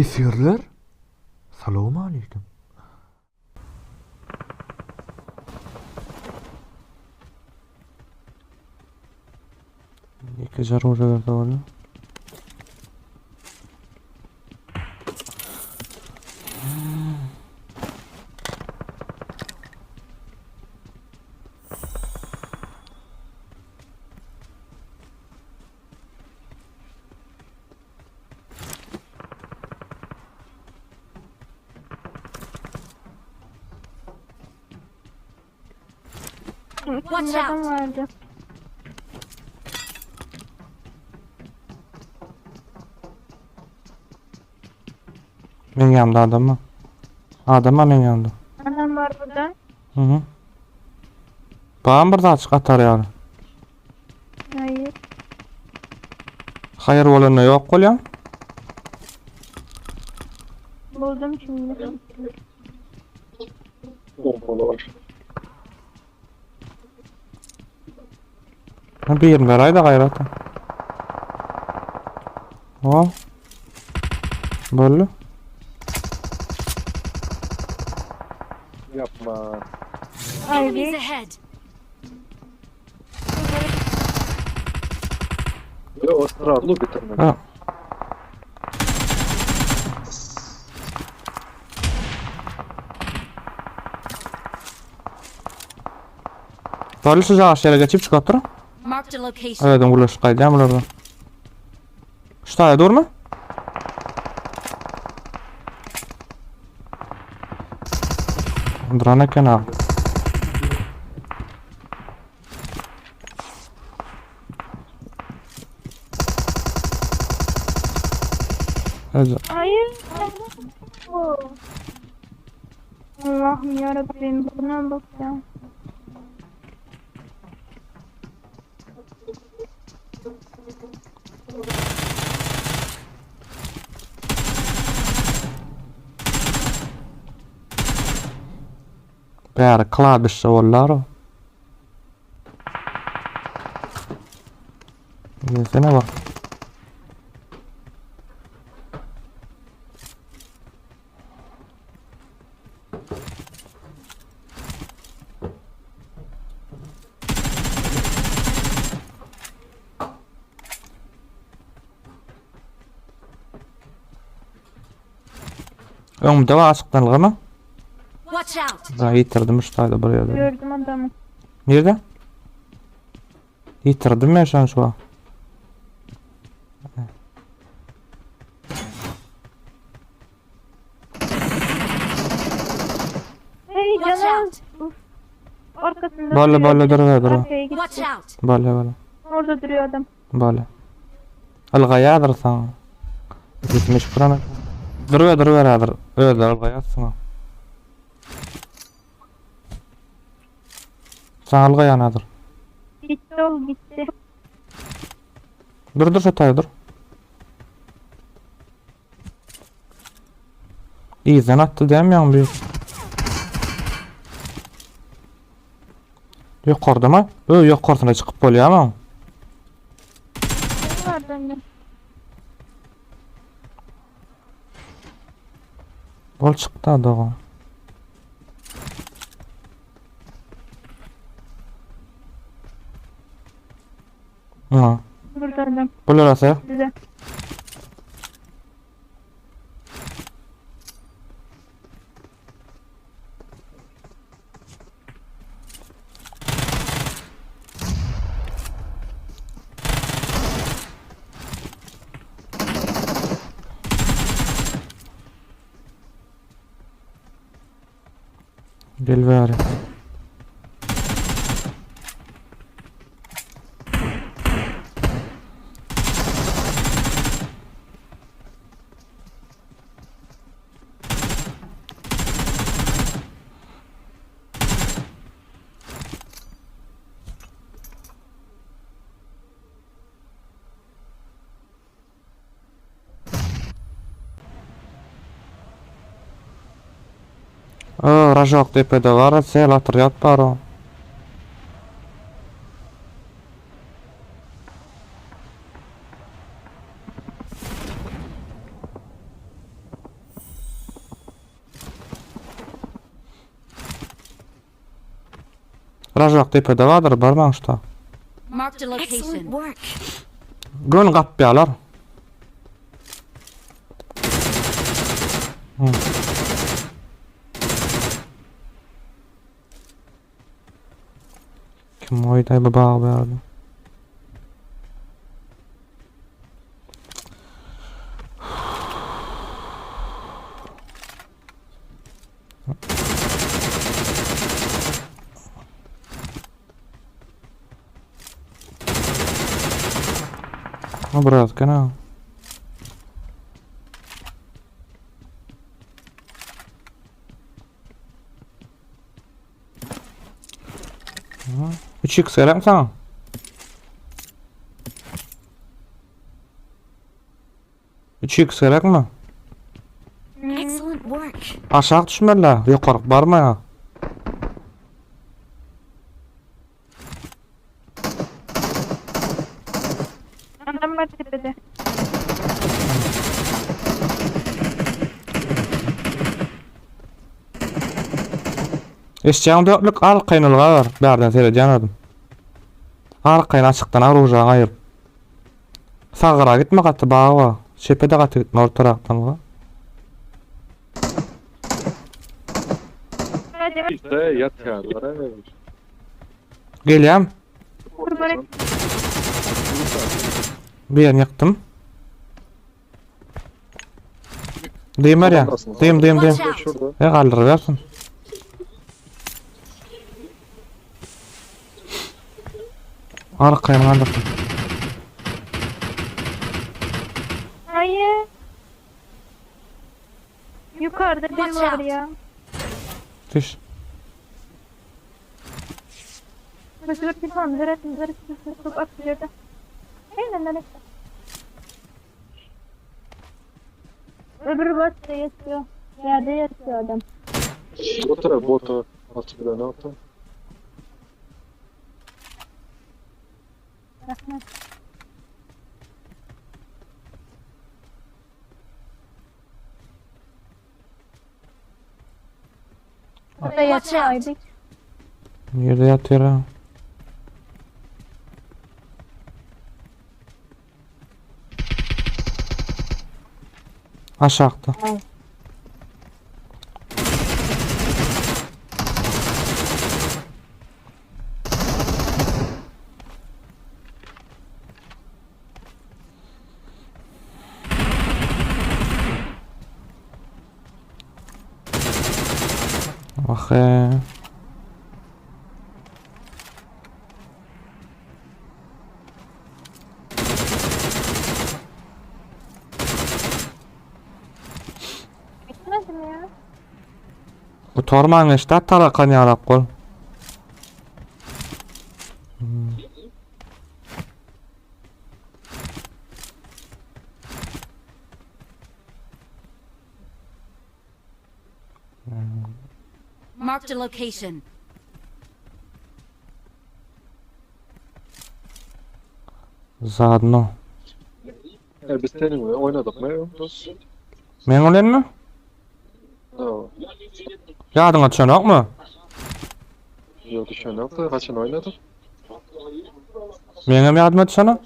Esgerler, salowmaleýkim. Ýekeje ruža berse bolýar. Watch Adam out! vardı. Meň ýanymda adam bar. Adam bar meň ýanymda. Adam var burada. Hı hı. Barmy bir zatçyk atar ýaly? Hayır. Haýyr bolanda ýok bolýaň. Buldum şimdi. Pompaly var. Ha, birini beräý-de gaýrat. O. Boldy. Yapma. Enemies Haydi. ahead! Yo o sırada bitirmedi. Ha. Boldy şu jaş ýere geçip çykyp otur. Marked a location. Öýden gurlaşyp gaýdýan bulardan. Şu taýda durma. Duran eken ha. Hadi. Hayır. Allah'ım yarabbim buna bak ya. Bäri klabişde bollar o. Gelsene bak. Öňümde bar açykdanlygymy? Watch out! Daha ýitirdim şu taýda bir ýerde. Gördüm adamı. Nirde? Ýitirdim men şony şu wagt. Hey Watch canım. out! Uf. Arkasında Boldy duruyor. boldy duruber duruber. Arkaya gitti. Watch out! Boldy boldy. Orada duruyor adam. Boldy. Ylgaýadyr saňa. Gitmiş buran. Duruber duruber häzir. Özleri ylgaýar saňa. Saňa ylgaýan häzir. Gitti ol gitti. Dur dur şu taýda dur. Yzdan atdy dämi bir. Ýokarda Ö, ýokarsyna çykyp bolýarmy? Kim var bende? Bol çykdy dogan. Ha, Burada adam. bu arası. Size. Gel bäri. Ö, Rajok tepede bar, sel atryat bar o. Rajak depede bardyr, barmaň şuta. Marked a location. Gön gapýarlar. Hmm. Kim goýdy bu bagy bärde? Ha biraz gene. 3x gerek sana? 3x gerekmi? Excellent work. Aşak düşmeli, ýokaryk barma ya. Adam var tepede. Eşýäň dörtlük al kynylga ber. Bärden seredýän adam. Arkaýyn açykdan arujaňy aýyr. Sagyra gitme gaty bag bar. Çepe de gaty gitme ortarakdan bar. Hadi İşte ýatýarlar. Gelýän. kurban et. Bir ýerini ýykdym. Dym berýän. Dym dym dym. Şurada. E galdyrybersin. Arkaýyn galdyrsyn. Hayır. Yukarıda biri Watch var out. ya. Düş. Başka bir telefon zırat zırat zırat atıyordu. Aynen öyle. Öbürü botta yatıyor. Yerde yatıyor adam. Bota bota. Açık ne yaptı? Rahmet. Burada Watch yatıyor out. Aybek. Nirede ýatyr ha? Aşakda. Wah, e. Bitmedi mi ya? Gutarman geçdi tarakan ýalak bol. Marked a location. Zadno. E biz senin mi oynadık mı? Dost. Men olenmi? No. Ýadyňa düşenokmy? Yok düşen yoktu. Kaçın oynadık? Meňem ýadyma düşenok.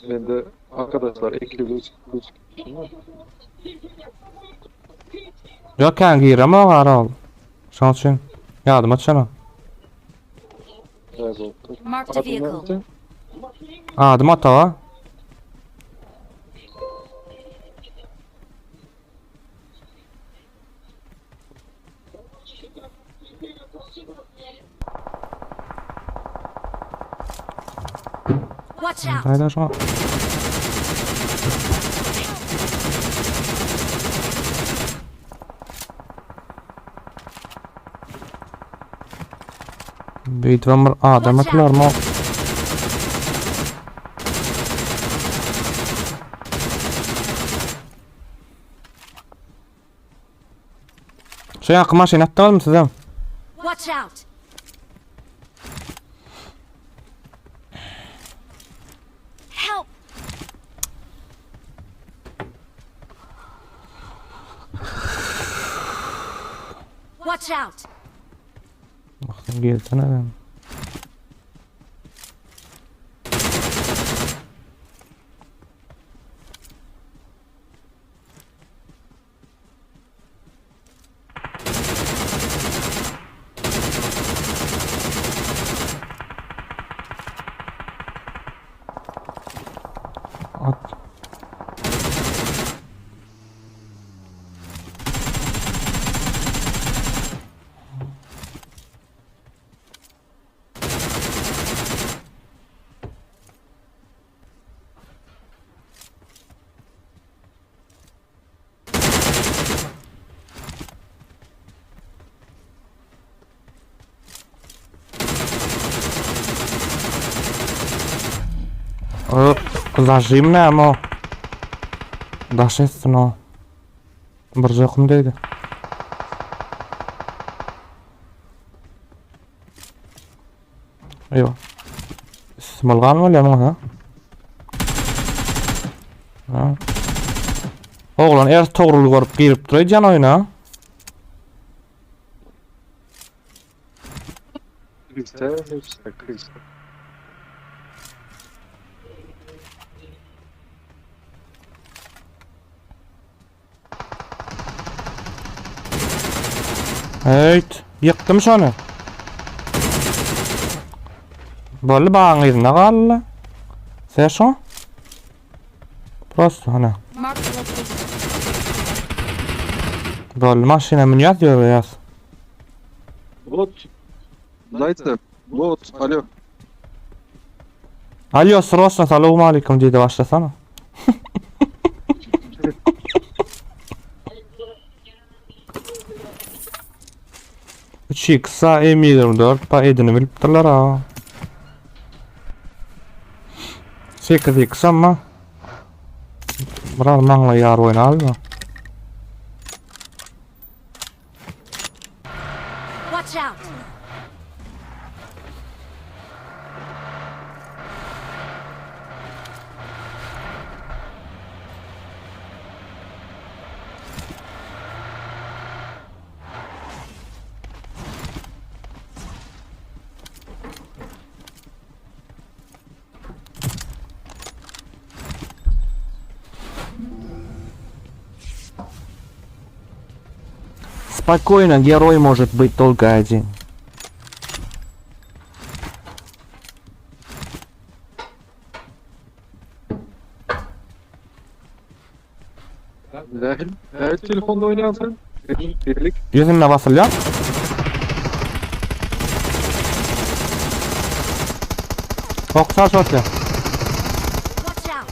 Ben de arkadaşlar ekli üç üç kişi var. Ýok, kän giremok ara ol. Şoň üçin ýadyma düşenok. Evet oldu. Marked a Adın vehicle. neydi? Adym Atawa. Watch out! Gaýda şoňa. Beýdibem bir adam atylarmy? Şu ýaky maşyn atdyňyzmy sizem? Watch out! Help! Watch out! Sen gelsene ben. At. Zajim näme o? Daş etsin o. Bir jokum degdi. Eyvah. Smolgan bolýar muňa ha? Ha. Oglan er Togrul görüp girip duraýjan oýna. Kıysa, hepsi kıysa. Eýt, ýykdym şony. Boldy bagyň yzynda galdy. Sen şo? Prosto hana. Boldy maşyna münýäs ýöreýäs. Bot. Zaytsev. Bot. Alo. Alo srosna salowmalikim diýdi başlasana. Üç X-a M24 pa edini bilipdirler ha. 8 X amma Biraz maňlaý ýar oýna alma. Watch out! Спокойно, герой может быть только один. Nähili, nähili telefonda oýnaýaň sen? Birlik. Ýüzüne basylýar. Oksa şotla. Watch out!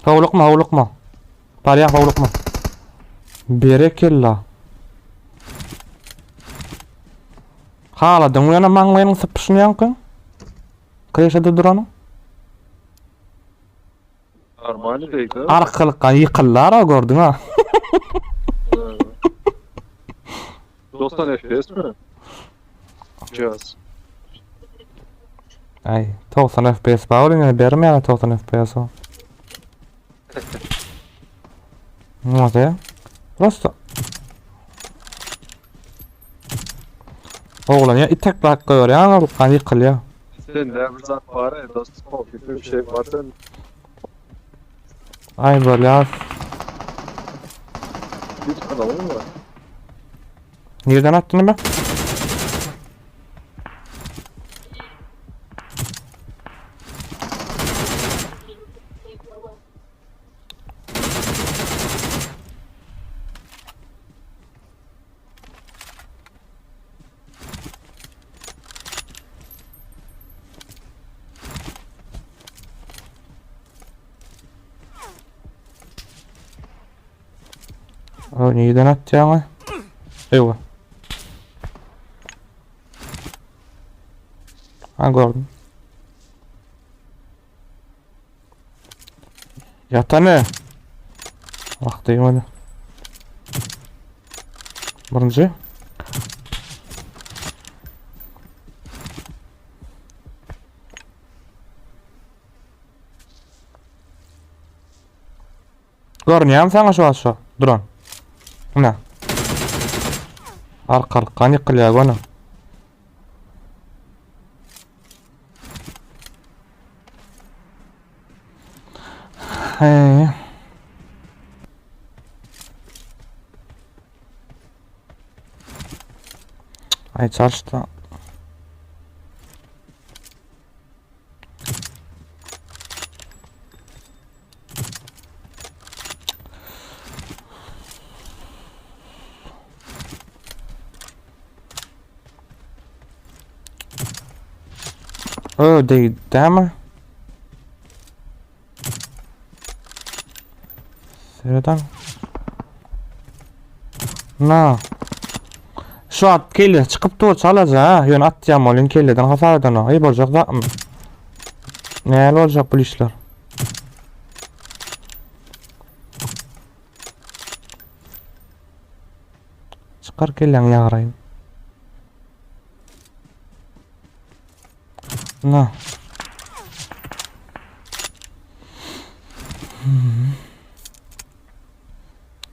Howlukma, howlukma. Barýan howlukma. Berekella. Haladyň ýöne maňlaýynyň sypyşyny ýaňky. Kreşede duranyň. Armani degdi. Arkalykdan ýykyllar-a gördüň ha. 90 FPS mi? Cihaz. Aý, 90 FPS bar ol ýöne bermeýär 90 FPS o. Näde? Prosto. Oglan ýa itekläp goýberýär, arkan ýykylýar. Sen ne bir zat bar ya, dost bir şey var sen. Aý bolýar. Bir kanalı mı var? Nirden atdyny be? O nirden atýaňy? Ewa. Ha gördüm. Ýatany. Wah diýmedi. Birinji. Görünýärmi saňa şu wagt şu duran? Ine. Arkalykdan ýykylýar göni. Hey. Ay çalıştı. Ö degdi mi? Sereden. Na. Şu at kelle çykyp dur çalaja ha. Ýöne atýan bolýan kelleden hasar eden o. Aý boljak zatmy? Näle boljak bu işler? Çykar kelläňi ýagraýyn. Na. Hmm.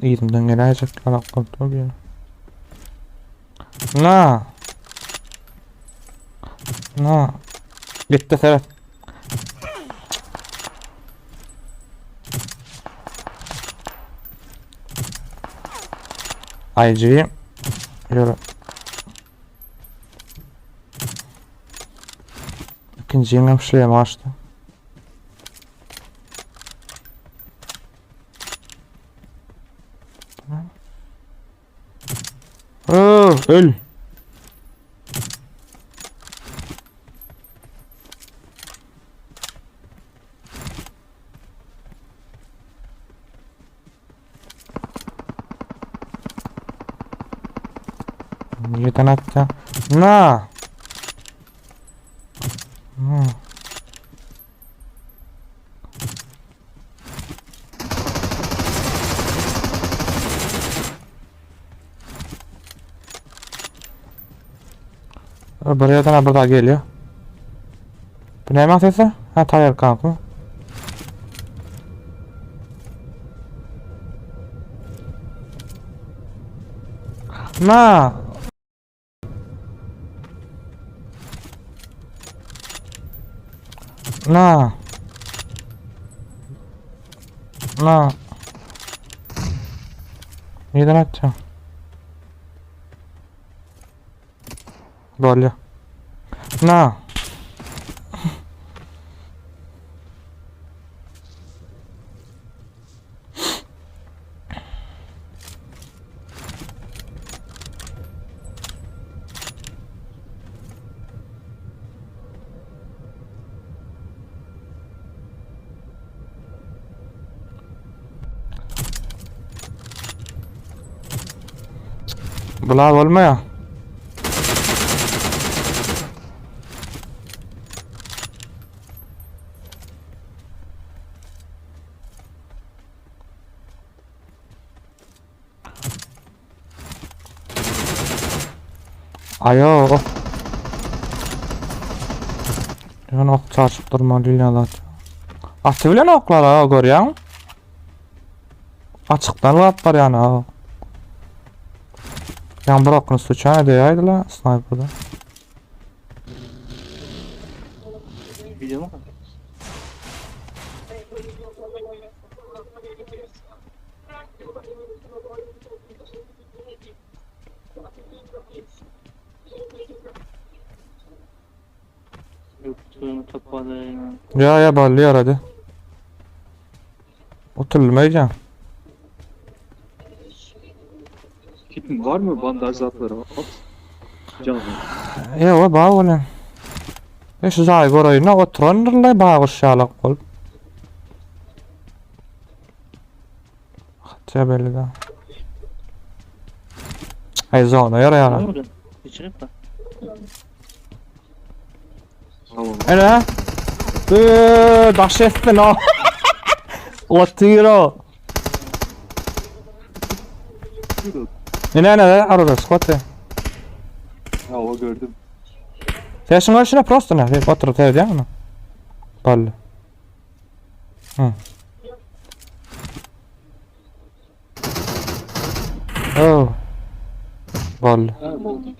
Yzymdan geläýjek ýalak bolup dur ýene. Na. Na. Gitdi seret. IG. Ýöre. İkinci ýeňem şlemi açdy. Öl. Nireden atdy? Na. Hmm. Bir yerden bir daha geliyor. Bu näme sesi? Ha taýýar kanka. Na. Na. Na. Nireden atacağım? Bolýa. Na. Bular bolmaýar. Aýo. Ýöne ok çarşyp durmaly diýilýän zat. Aty bilen oklar ha görýäň. Açykdan lap barýan ha. Ýa bir okuny suçan edýärdiler sniperda. Video mu? Yok, topladı. Ya ya bally ýarady. Otulmaýjan. Kitin var mı bandaj zatları? At. Canlı. Ewa bar bolýan. E şu jaýy göreýin, oturandyrlar bagyş ýalak bolup. Hatça belli da. Ay zona ýara ýara. Geçirip de. Tamam. Ene. Eee, daş etdi no. Otyr o. Ene ene arada squat. Ya o gördüm. Sen şuňa şuna prosto ne? Oturyp seredýäňmi onu? Boldy. Hı. Oh. Boldy. Ha, boldy.